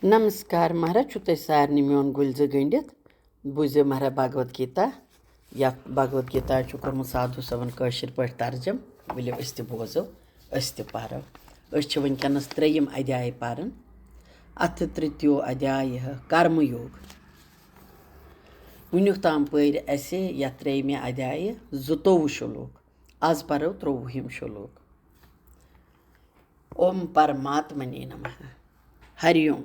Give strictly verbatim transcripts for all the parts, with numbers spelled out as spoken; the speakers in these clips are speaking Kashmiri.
نمسکار، مہراہ چھُ تۄہہِ سارنٕے میون گُلۍ زٕ گٔنٛڈِتھ۔ بوٗزِو مہراہ بھگوت گیتا۔ یَتھ بھگوت گیتا چھُ کوٚرمُت سادھو صٲبن کٲشِر پٲٹھۍ ترجم۔ ؤلِو أسۍ تہِ بوزو، أسۍ تہِ پرو۔ أسۍ چھِ وٕنکیٚنَس ترٛیٚیِم ادھیاے پران۔ اَتھ ترٛتیو ادھیایہ کرم یوگ۔ وٕنیُک تام پٔرۍ اَسہِ یَتھ ترٛیٚیِمہِ ادھیایہِ زٕتووُہ شلوک۔ آز پرو ترٛۆوُہِم شلوک۔ اوم پرماتمنے نمہ۔ ہری اوم۔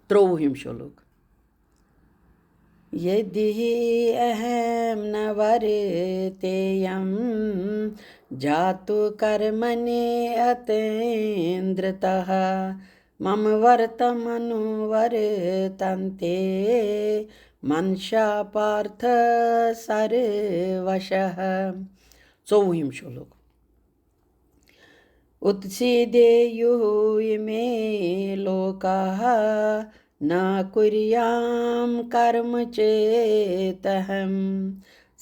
ترٛۆوُہِم شلوک۔ یدی اہم نہ ورتییم جاتو کرمنی اتیندرتہ، مم ورتمنو ورتنتے منشا پارتھ سروشہ۔ ژوٚوُہِم شلوک۔ اتسیدیہ اِمے لوکاہ نہ کُریام کرم چیتہم،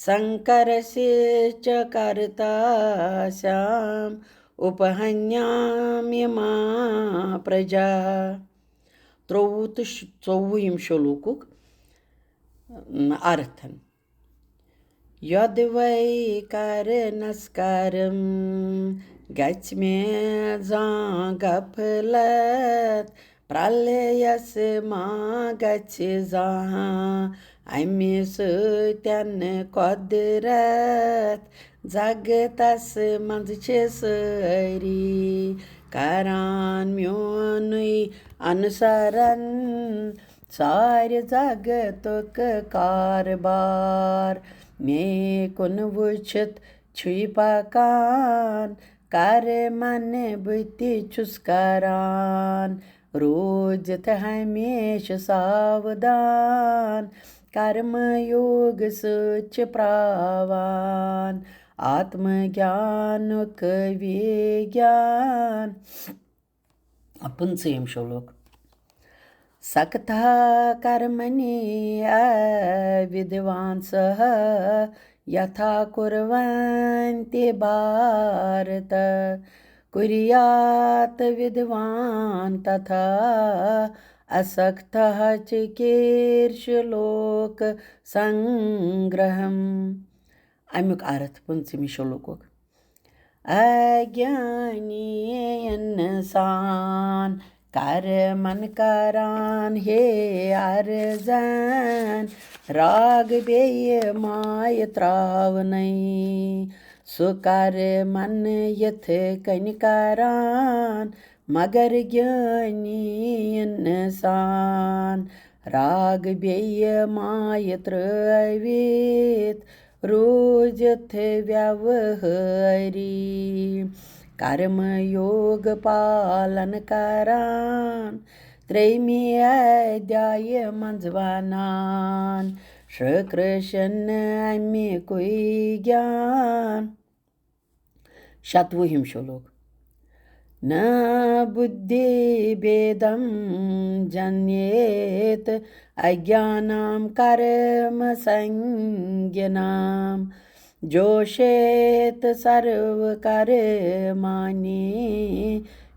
سنکرسیہ چ کرتاسیام اُپہنیام اِما پرجا۔ ترٛۆوُہ تہٕ شُ-، ژوٚوُہِم شلوکُک ارتھن۔ یۄدوَے کرنس کرم گژھِ مےٚ زانٛہہ غفلت، پرلَیَس ما گژھِ زانٛہہ اَمہِ سۭتٮ۪ن قۄدرت۔ زگتس منٛز چھِ سٲری کران میونُے انُسرن، سارِ زگتُک کاربار مے کُن وٕچھِتھ چھُے پکان۔ کرمن بہٕ تہِ چھُس کران روٗزِتھ ہمیشہٕ ساودان۔ کرم یوگ سۭتۍ چھِ پراوان آتم گیانُک وِگیان۔ پٕنٛژٕہِم شلوک۔ سکتھا کرمنی اودوان سہ یتھا کرونتی بھارت، کریات ودوان تتھا اسکتھا چکیرش لوک سنگرہم۔ امیُک ارتھ، پٕنٛژٕہمہِ شلوکُک۔ اگیانی انسان کرمن کران ہے ارزن، راگ بیٚیہِ مایہِ تراونَے۔ سُہ کرمن یِتھ کٔنۍ کران مگر گیانی انسان، راگ بیٚیہِ مایہِ ترٲوِتھ روٗزِتھ ویوہٲری۔ کرم یوگ پالن کران، ترٛیٚیمہِ ادھیایہِ منٛز ونان شری کرشن امیُکُے گیان۔ شتوُہِم شلوک۔ نہ بدھی بھیدم جنیت اگیانام کرم سنگینام، جوشیت سرو کرمانی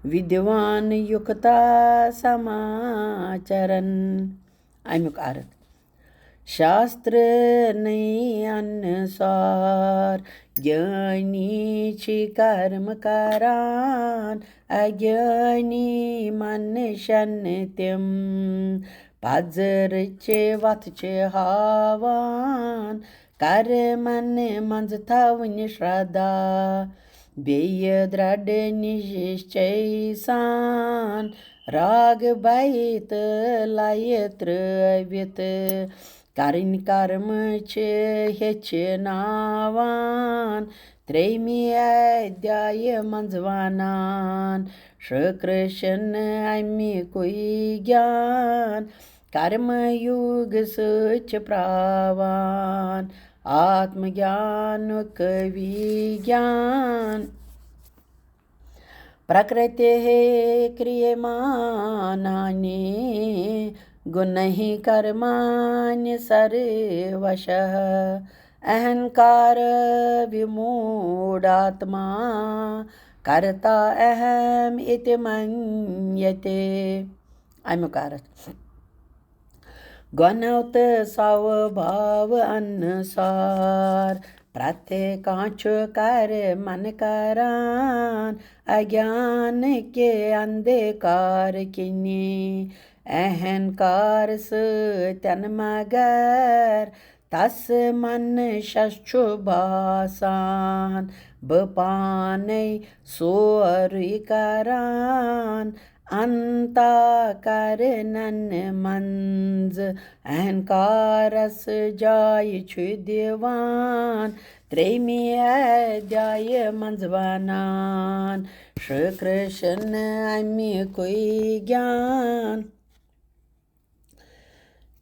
ودوان یکتا سماچرن۔ امیُک ارتھ۔ شاسترنٕے انُسار گیانی چھِ کرم کران، اگیانی منشن تِم پزرٕچ وتھ چھِ ہاوان۔ کرمن منٛز تھاوٕنۍ شردا، بیٚیہِ درٛڑ نِشچے سان، راگ بیت لَیہِ ترٲوِتھ کرٕنۍ کرم چھِ ہیٚچھناوان۔ ترٛیٚیمہِ ادھیایہِ منٛز ونان شری کرشن امیُکُے گیان، کرم یوگ سۭتۍ چھِ پراوان آتم گیانُک وِگیان۔ پرکرتیہ کریمانانی گُنہی کرمانی سروشہ، اہنکار وموڈاتما کرتا اہم اِتہِ منیتے۔ اَمیُک ارتھ۔ گۄنو تہٕ سوبھاو انُسار پرٛتھ کانٛہہ چھُ کرمن کران، اگیان کے اندھکار کِنی اہنکار سۭتٮ۪ن، مگر تس منشس چھُ باسان بہٕ پانے سورُے کران۔ انتا کرنن منٛز اہنکارس جاے چھُ دِوان۔ ترٛیٚیمہِ ادھیایہِ منٛز ونان شری کرشن امیُکُے گیان۔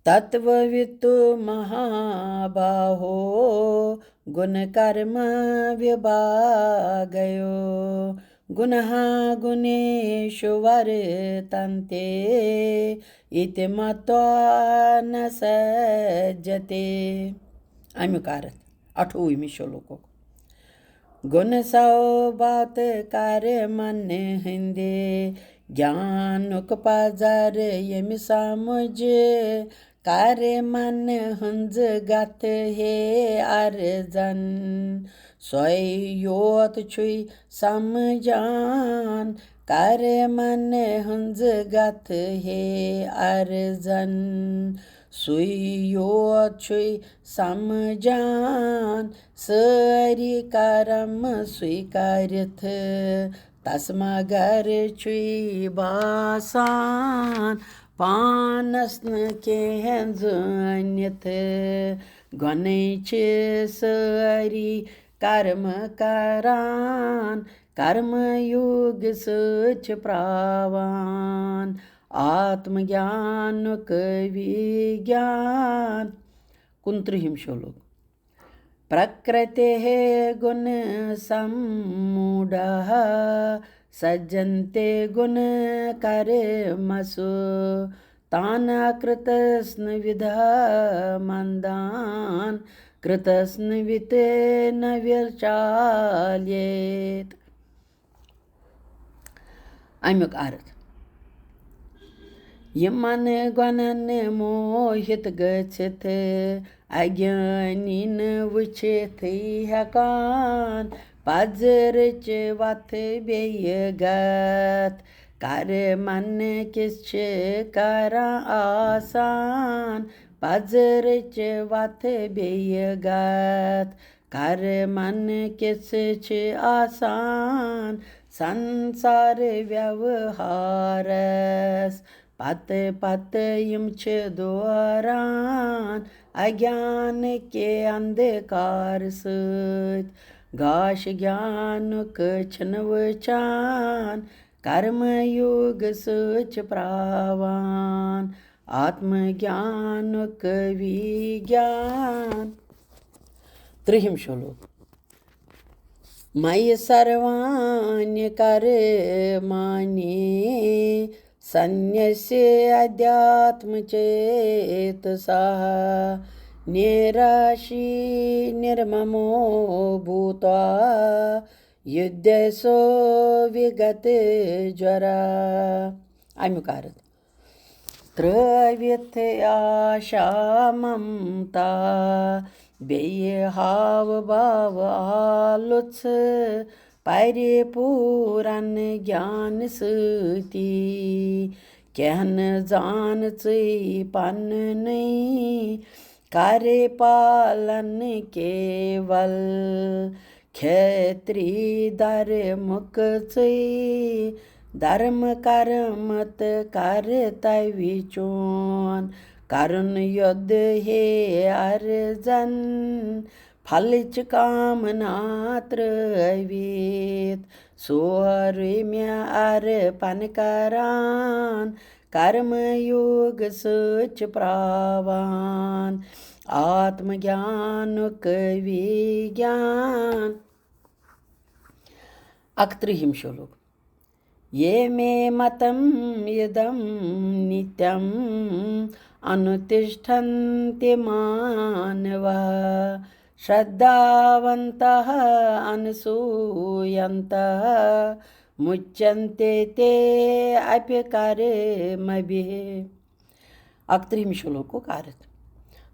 تتووِتُ مہاباہو گُن کرم وِبھاگیو، گُنہا گُنیشُ ورتنتے، اِتہِ متوا نہ سجتے۔ اَمیُک ارتھ، اَٹھووُہمہِ شلوکُک۔ گُن سوبھاو تہٕ کرمن ہٕنٛدِ گیانُک پزر ییٚمہِ سمجھ، کرمن ہٕنٛز گتھ ہے ارزن، سۄے یوت چھُے سمجھان۔ کرمن ہٕنٛز گتھ ہے ارزن، سُے یوت چھُے سمجھان۔ سٲری کرم سُے کرِتھ تس مگر چھُے باسان پانس نہٕ کینٛہہ زٲنِتھ۔ گۄنَے چھِ سٲری کرم کران، کرم یوگ سۭتۍ چھِ پراوان آتم گیانُک وِگیان۔ کُنترٕہِم شلوک۔ प्रकृतेः गुणसम्मूढाः सज्जन्ते गुणकर्मसु। तान् अकृतस्नविद्ध मन्दान् कृतस्नवित् न विचाल्येत्। اَمیُک ارتھ۔ یِمن گۄنن موہِت گٔژھِتھ اگیٲنی نہٕ وٕچھِتھٕے ہٮ۪کان پزرٕچ وتھ بیٚیہِ گتھ۔ کرمن کِس چھِ کران آسان پزرٕچ وتھ بیٚیہِ گتھ۔ کرمن کِس چھِ آسان سنسار ویوہارس۔ پتہٕ پتہٕ یِم چھِ دوران اگیان کہِ اندھکار سۭتۍ۔ گاش گیانُک چھِنہٕ وٕچھان، کرم یوگ سۭتۍ چھِ پراوان آتم گیانُک وِگیان۔ ترٛہِم شلوک۔ मयि सर्वाणि कर्माणि सन्न्यस्य अध्यात्मचेतसा। निराशी निर्ममो भूत्वा युध्यस्व विगतज्वरा। اَمیُک ارتھ۔ ترٲوِتھ آشا ممتا بیٚیہِ ہاو باو آلُژ، پرِ پوٗرن گیان سۭتی۔ کینٛہہ نہٕ زانژٕے پننُے، کرِ پالن کیول کھیتری دھرمُک ژٕے۔ دھرم کرم تہٕ کرتوی چون کرُن یوٚد ہے ارزن۔ پھلٕچ کامنا ترٲوِتھ سورُے مےٚ ارپن کران۔ کرم یوگ سۭتۍ چھِ پراوان آتم گیانُک وِگیان۔ اکترٕہِم شلوک۔ ये मे मतम् इदं नित्यम् अनुतिष्ठन्ति मानवाः। श्रद्धावन्तः अनसूयन्तः मुच्यन्ते ते अपि कर्मभिः। اکترٕہمہِ شلوکُک ارتھ۔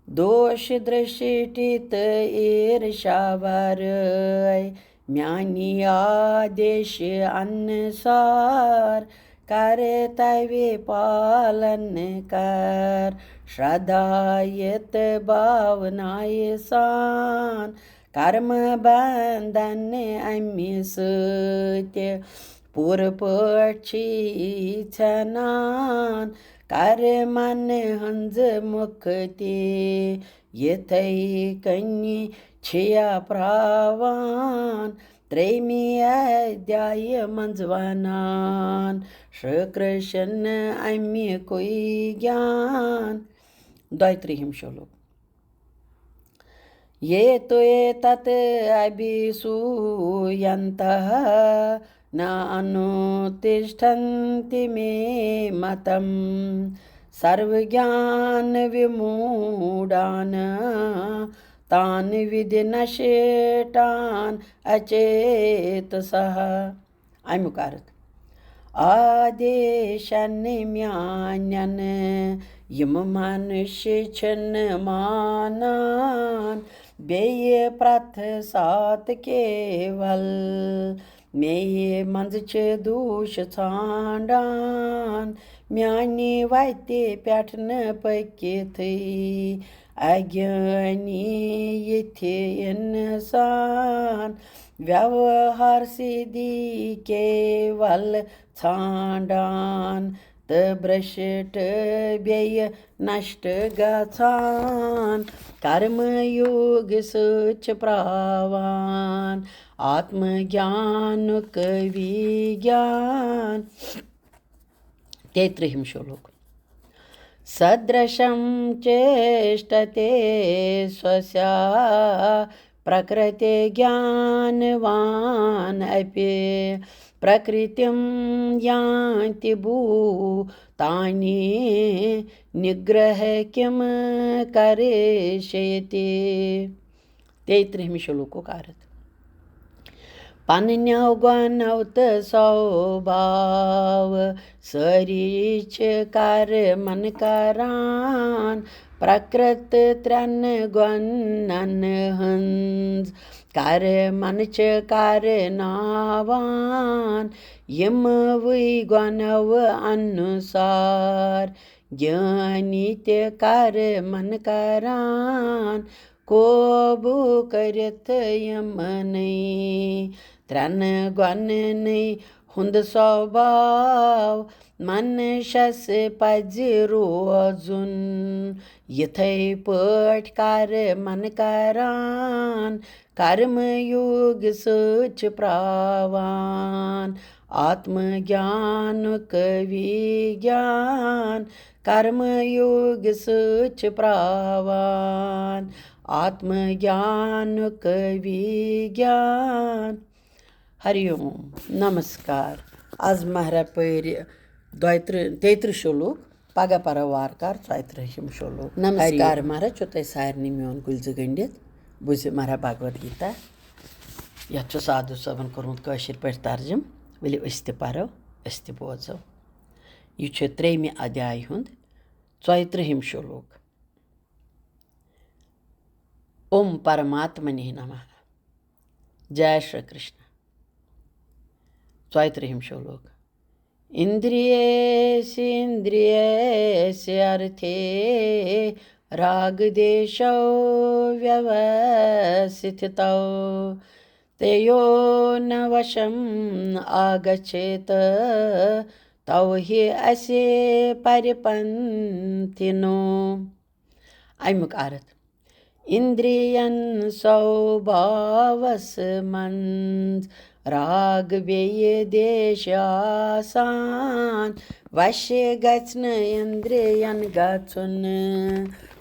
دوش درشٹی تہٕ عیرشا ورٲے میانی آدیش انسار کرتویہ پالن کر، شردھایہ تہٕ بھاونایہ سان کرم بندھن امہِ سۭتۍ پوٗرٕ پٲٹھۍ چھُے ژھٮ۪نان۔ کرمن ہٕنٛز مُکتی یِتھے کٔنی چھِیا پراوان۔ ترٛیٚیمہِ ادھیایہِ منٛز ونان شری کرشن امیُکُے گیان۔ دۄیہِ ترٕٛہِم شلوک۔ ये तु एतत् अभिसूयन्तः न अनुतिष्ठन्ति मे मतम्। सर्वज्ञानविमूढान् तान् विद्धि नष्टान् अचेतसः। اَمیُک ارتھ۔ آدیشن میانٮ۪ن یِم منش چھِنہٕ مانان، بیٚیہِ پرٛٮ۪تھ ساتہٕ کیول مے منٛز چھِ دوٗش ژھانٛڈان۔ میانہِ وتہِ پٮ۪ٹھ نہٕ پٔکِتھٕے اگیانی یِتھِ انسان۔ ویوہار سِدھی کیول ژھانٛڈان تہٕ برشٹ بیٚیہِ نشٹ گژھان۔ کرم یوگ سۭتۍ چھِ پراوان آتم گیانُک وِگیان۔ تیٚیہِ ترٕٛہِم شلوک۔ सदृशं चेष्टते स्वस्या प्रकृते ज्ञानवान् अपि प्रकृतिं यान्ति भूतानि निग्रह किं करिष्यति। تیٚیہِ ترٕٛہمہِ شلوکُک ارتھ۔ پننیو گۄنو تہٕ سوباو سٲری چھِ کرمن کران۔ پرکرت ترٛٮ۪ن گۄنن ہٕنٛز کرمن چھِ کرناوان۔ یِموٕے گۄنو انُسار گیانی تہِ کرمن کران۔ قوبوٗ کٔرِتھ یِمنٕے ترٛٮ۪ن گۄننٕے ہُنٛد سوباو منشس پزِ روزُن۔ یِتھے پٲٹھۍ کرمن کران، کرم یوگ سۭتۍ چھِ پراوان آتم گیانُک وِگیان۔ کرم یوگ سۭتۍ چھِ پراوان آتم گیانُک وِگیان۔ ہری اوم، نمسکار۔ از مہرا پٔرۍ دۄیہِ ترٕٛہ، تیٚیہِ ترٕٛہ شلوک، پگاہ پرو وارٕ کارٕ ژۄیہِ ترٕٛہِم شلوک۔ نمسکار ہری اوم۔ مہرا، چھُ تۄہہِ سارنٕے میون گُلۍ زٕ گٔنڈِتھ۔ بوٗزِو مہرا بھگوت گیتا۔ یتھ چھُ سادھو صٲبن کوٚرمُت کٲشِر پٲٹھۍ ترجمہٕ۔ ؤلِو أسۍ تہِ پرو، أسۍ تہِ بوزو۔ یہِ چھُ ترٛیٚیمہِ ادھیایہِ ہُنٛد ژۄیہِ ترٕٛہِم شلوک۔ اوم پرماتمنے نمہ۔ جے شری کرشنا۔ ژۄیہِ ترٕٛہِم شلوک۔ इन्द्रियेषु इन्द्रियेऽर्थे रागद्वेषौ व्यवस्थितौ। तयोर्न वशम् आगच्छेत् तौ हि अस्य परिपन्थिनो। اَمیُک ارتھ۔ اِندرِین سوباوس منٛز راگ بیٚیہِ دیش آسان۔ وشہِ گژھِ نہٕ اِندرِین گژھُن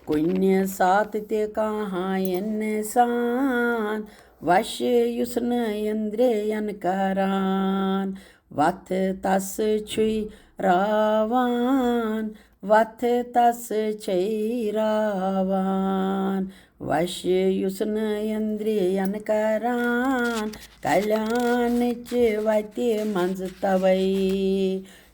کُنہِ ساتہٕ تہِ کانٛہہ اِنسان۔ وشہِ یُس نہٕ اِندرِین کران، وتھ تس چھُے راوان۔ وتھ تس چھے راوان، وش یُس نہٕ اِندرِین کران، کلیانٕچ وتہِ منٛز توے۔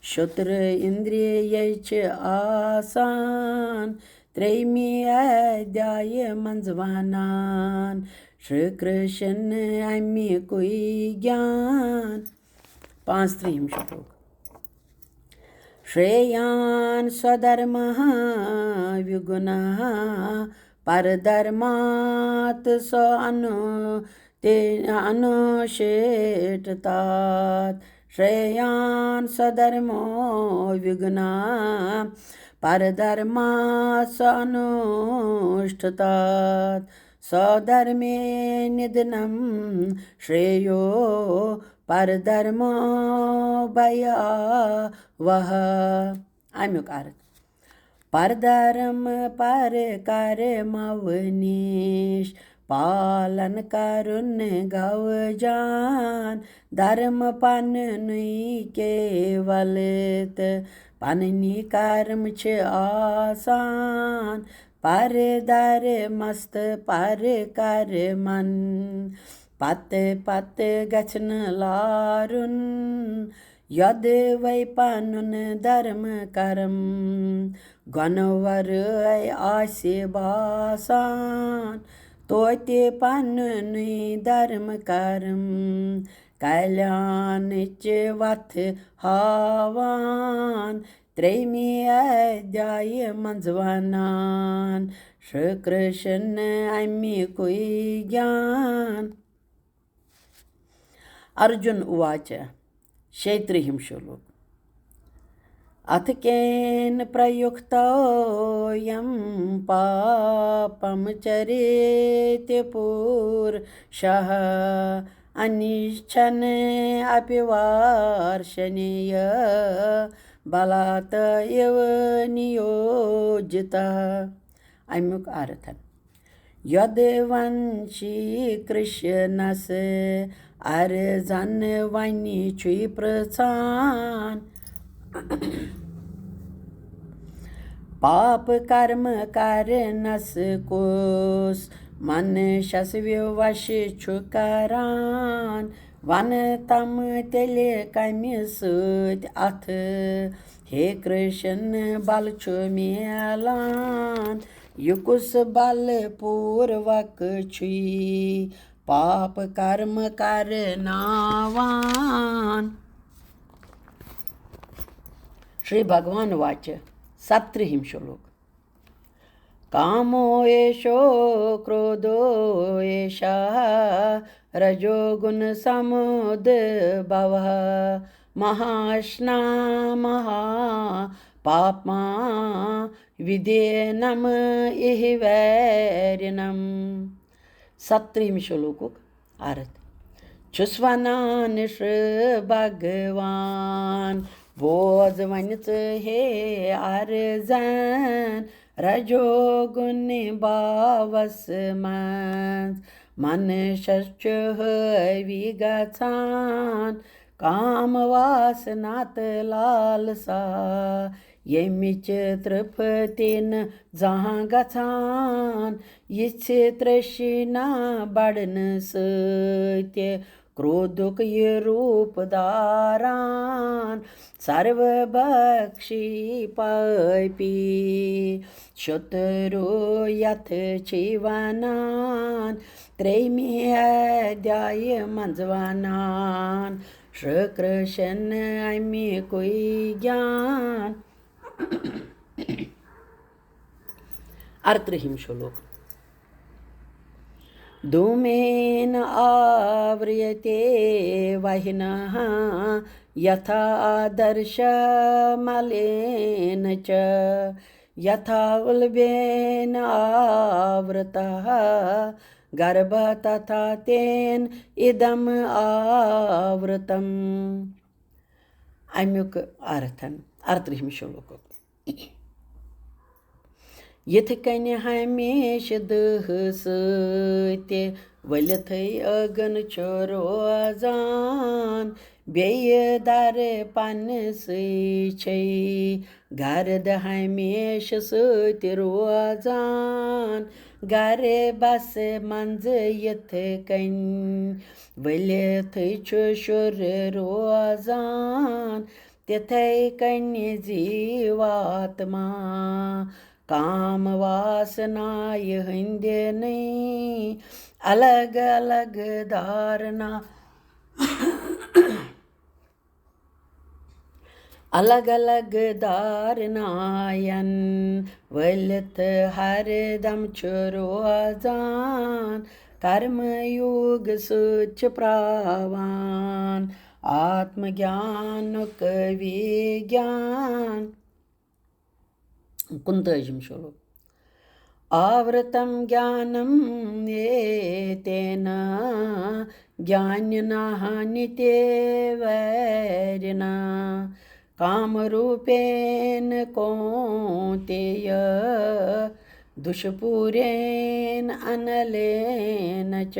شُتر اِندرِیے چھِ آسان، ترٛیٚیمہِ ادھیایہِ منٛز ونان، شری کرشن اَمیُکُے گیان۔ پانٛژھ ترٛہِم شلوک۔ شریان سودھرمہ وِگُنہ پردھرمات سو انو تے انوشٹتات۔ شریان سودھرمو وِگُنہ پردھرمات سو انوشٹتات۔ سودھرمے ندھنم شریو پردھرمو بھیا وہ۔ اَمیُک ارتھ۔ پردھرم پر کر مو نِش پالن کرُن گو جان۔ دھرم پننُے کیول تہٕ پننی کرم چھِ آسان۔ پر دھرمس تہٕ پر کرمن پتہٕ پتہٕ گژھِ نہٕ لارُن۔ یودوے پنُن دھرم کرم گۄنہٕ ورٲے آسہِ باسان، توتہِ پنُنُے دھرم کرم کلیانٕچ وتھ ہاوان۔ ترٛیٚیمہِ ادھیایہِ منٛز ونان شری کرشن اَمیُکُے گیان۔ ارجُن اُواچ، شیٚیہِ ترٛہِم شلوک۔ اتھ کین پرٛیُکتویم پاپم چریت پورشہ، انیچھن اپی وارشنیہ بلات اِو نیوجتہ۔ اَمیُک ارتھ۔ یودوَن شری کرشنس ارزن وۄنۍ چھُے پرژھان، پاپ کرم کرنس کُس منشس وِوش چھُ کران؟ ون تم تیٚلہِ کمہِ سۭتۍ اتھ، ہے کرشن، بل چھُ میلان؟ یہِ کُس بل پوٗروک چھُے پاپ کرم کرناوان؟ شری بھگوان واچ، ستترٛہِم شلوک۔ کامو ایشو کرودھو ایشا رجو گُن سمودبھوہ، مہاشنا مہا پاپما ودھینم اِہ ویرِنم۔ ستترٛہِم شلوکُک ارتھ۔ چھُس ونان شری بھگوان، بوز وۄنۍ ژٕ ہے ارزن، رجو گُنہِ باوس منٛز منشس چھُ حٲوی گژھان، کام واسنا تہٕ لالسا ییٚمِچ ترٛپتی نہٕ زانٛہہ گژھان۔ یِژھِ ترٛشنا بڑنہٕ سۭتۍ کرودھُک یہِ روٗپ دھاران۔ سرو بخشی پاپی شترو یتھ چھی ونان، ترٛیٚیمہِ ادھیایہِ منٛز ونان شری کرشن اَمیُکُے گیان۔ ارترٛہِم شلوک۔ دھوٗمین آوریتے وہنہ یتھا آدرش ملین چ، یتھا اُلبین آورتہ گربھ تتھا تین ادم آورتم۔ اَمیُک ارتھن، ارترٛہِم شلوک۔ یِتھ کٔنۍ ہمیشہٕ دٕہ سۭتۍ ؤلِتھٕے أگن چھُ روزان، بیٚیہِ درپنہٕ سٕے چھے گرد ہمیشہٕ سۭتۍ روزان۔ گرٕ بسہٕ منٛزٕ یِتھ کٔنۍ۔ ؤلِتھٕے چھُ شُر روزان، تِتھَے کٔنۍ زیٖواتما۔ کام واسنایہِ ہٕنٛدٮ۪نٕے الگ الگ دارنا۔ الگ الگ دارناین ؤلِتھ ہر دم چھُ روزان۔ کرم یوگ سۭتۍ چھُ پراوان آتم گیانُک وِگیان۔ کُنتٲجِم شلوک۔ آورتم گیانم ایتینا گیانِنا نِتیویرِنا۔ کام روپین کونتیہ دُشپورین انلین چ۔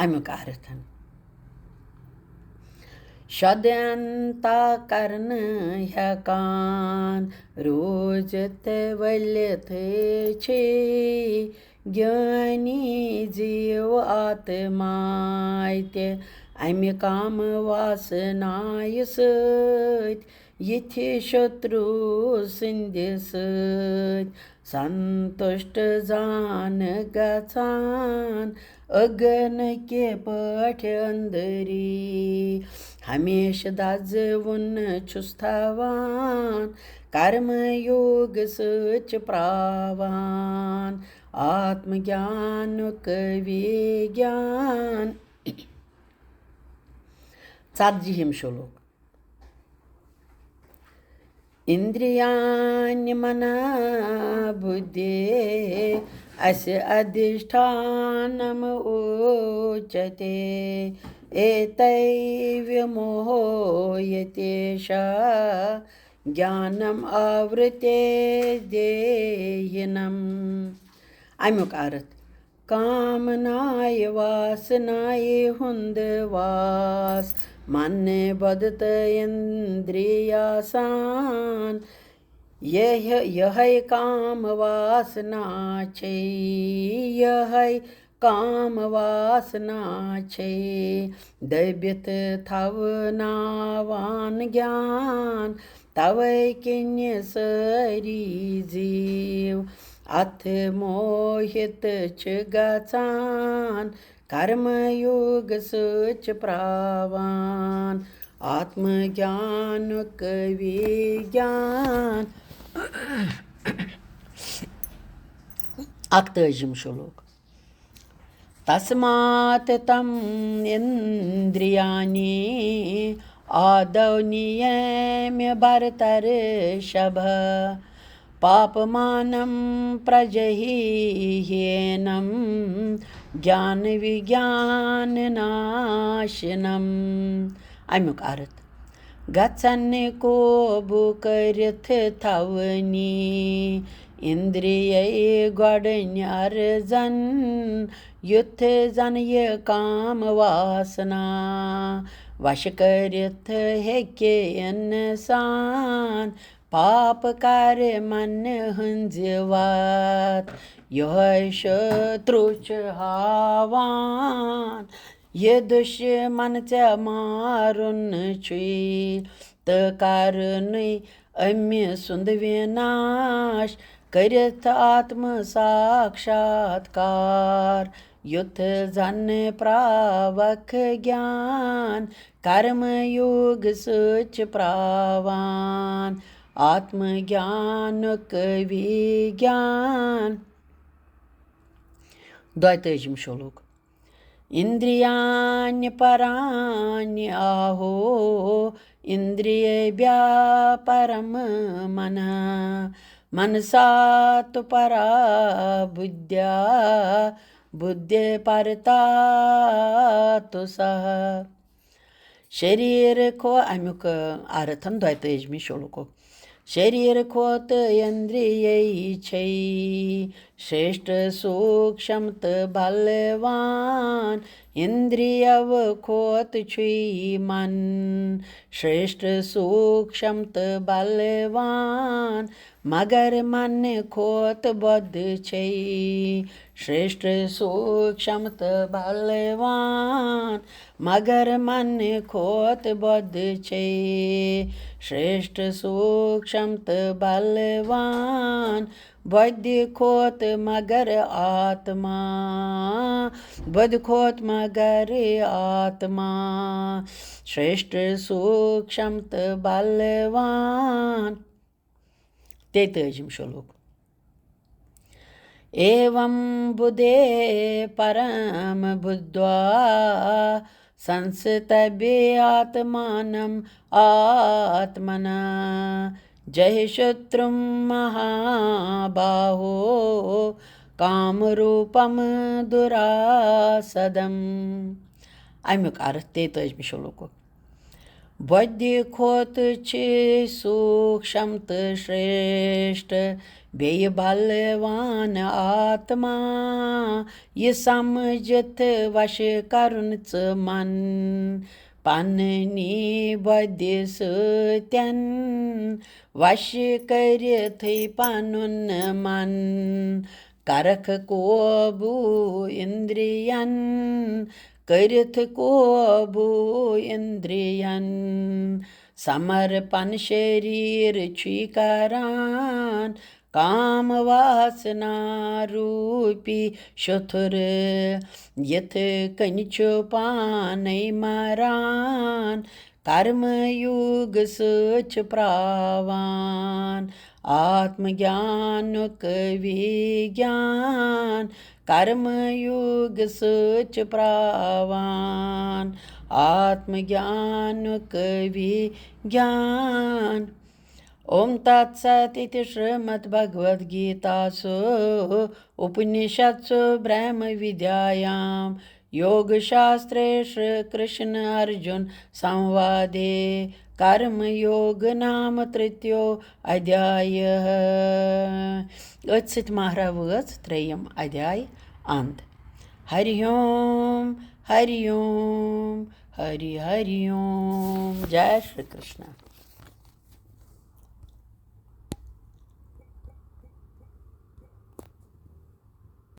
اَمیُک ارتھ۔ شۄدینتا کرنہٕ ہٮ۪کان روٗزِتھ ؤلِتھ چھِ گیٲنی زیٖو آتماے تہِ اَمہِ کامہٕ واسنایہِ سۭتۍ۔ یِتھِ شتروٗ سٕنٛدِ سۭتۍ سنتُشٹ زان گژھان، اگن کہِ پٲٹھۍ أنٛدری ہمیشہٕ دزوُن چھُس تھاوان۔ کرم یوگ سۭتۍ چھِ پراوان آتم گیانُک وِگیان۔ ژتجِہِم شلوک۔ اندریانی منا بدھی اسہِ ادھشٹھانم اوچتے، ایتیو وموہیتیشا گیانم آورتے دیہنم۔ اَمیُک ارتھ۔ کامنایہِ واسنایہِ ہُنٛد واس، من بدھ تہٕ اندریا سان۔ یہِ، یِہے کام واسنا چھے، یِہے کام واسنا چھے، دٔبِتھ تھاوناوان گیان۔ توے کِنہِ سٲری زیٖو اتھ موہِت چھِ گژھان۔ کرم یوگ سۭتۍ چھِ پراوان آتم گیانُک وِگیان۔ اکتٲجِم شلوک۔ تسمات تم اندریانی آدو نیمہ بھرترشبھ، پاپمانم پرجہیہینم گیان وگیان ناشنم۔ امیُک ارتھ۔ گژھن قوبو کٔرِتھ تھاونی اندریے گۄڈٕنۍ ارزن، یُتھ زن یہِ کام واسنا وش کٔرِتھ ہیٚکہِ انسان۔ پاپ کرِ منہٕ ہٕنٛزِ وتھ یِہوٚے شتروٗ چھُ ہاوان۔ یہِ دُشمن ژےٚ مارُن چھُے تہٕ کرنُے أمہِ سُنٛد وِناش، کٔرِتھ آتم ساکشاتکار، یُتھ زن پراوکھ گیان۔ کرم یوگ سۭتۍ چھِ پراوان آتم گیانُک وِگیان۔ دۄیتٲجِم شلوک۔ اندریانی پرانی آہو اندریبھیہ پرم منہ، منسا تو پرا بدھیا بدھی پرتا تو سہ۔ شریر کھو، امیُک ارتھن دۄیتٲجِمہِ شلوکُک۔ شریر کھوتہٕ اندریے چھے شریشٹھ سوکشم تہٕ بلوان، اندریو کھوت چھُے من۔ شریشٹھ سوکشم تہٕ بلوان، مگر من کھوت بۄدھ چھے۔ شریشٹھ سوکشم تہٕ بلوان، مگر من کھوت بۄدھ چھے۔ شریشٹھ سوکشم تہٕ بلوان، بۄدھِ کھوت مگر آتما، بۄدھِ کھوت مگر آتما، شریشٹھ سوکشم تہٕ بلوان۔ تیتٲجِم شلوک۔ ایوم بُدھے پرم بُدھوا سنستبھیہ آتمانم آتمنا جہی شتروم مہاباہو کام روپم دُراسدھم۔ امیُک ارتھ، تیتٲجِم شلوک۔ بۄدھِ کھۄتہٕ چھِ سوٗکشم تہٕ شرٛیشٹھ بیٚیہِ بلوان آتما۔ یہِ سمجھِتھ وش کرُن ژٕ من پننی بۄدھِ سۭتٮ۪ن، وش کٔرِتھٕے پنُن من کرکھ قوبو اندرین، کٔرِتھ قوبو اندرین۔ سمرپن شریٖر چھُے کران کام واسنا روٗپی شتھُر۔ یِتھ کٔنۍ چھُ پانے مران، کرم یوگ سۭتۍ چھُ پراوان۔ آتم گیانُک وِگیان، کرم یوگ سۭتۍ چھُ پراوان۔ آتم گیانُک وِگیان۔ اوم تت ست اِتِ شریمد بھگوت گیتا سُ اُپنِشد سُ برہم ودیایام یوگ شاسترے شری کرشن ارجُن سموادے کرم یوگ نام ترتیو ادھیایہ۔ أتھۍ سۭتۍ ماہرا وٲژ ترٛیٚیِم ادھیاے اند۔ ہری اوم، ہری اوم، ہری ہری اوم۔ جے شری کرشنا۔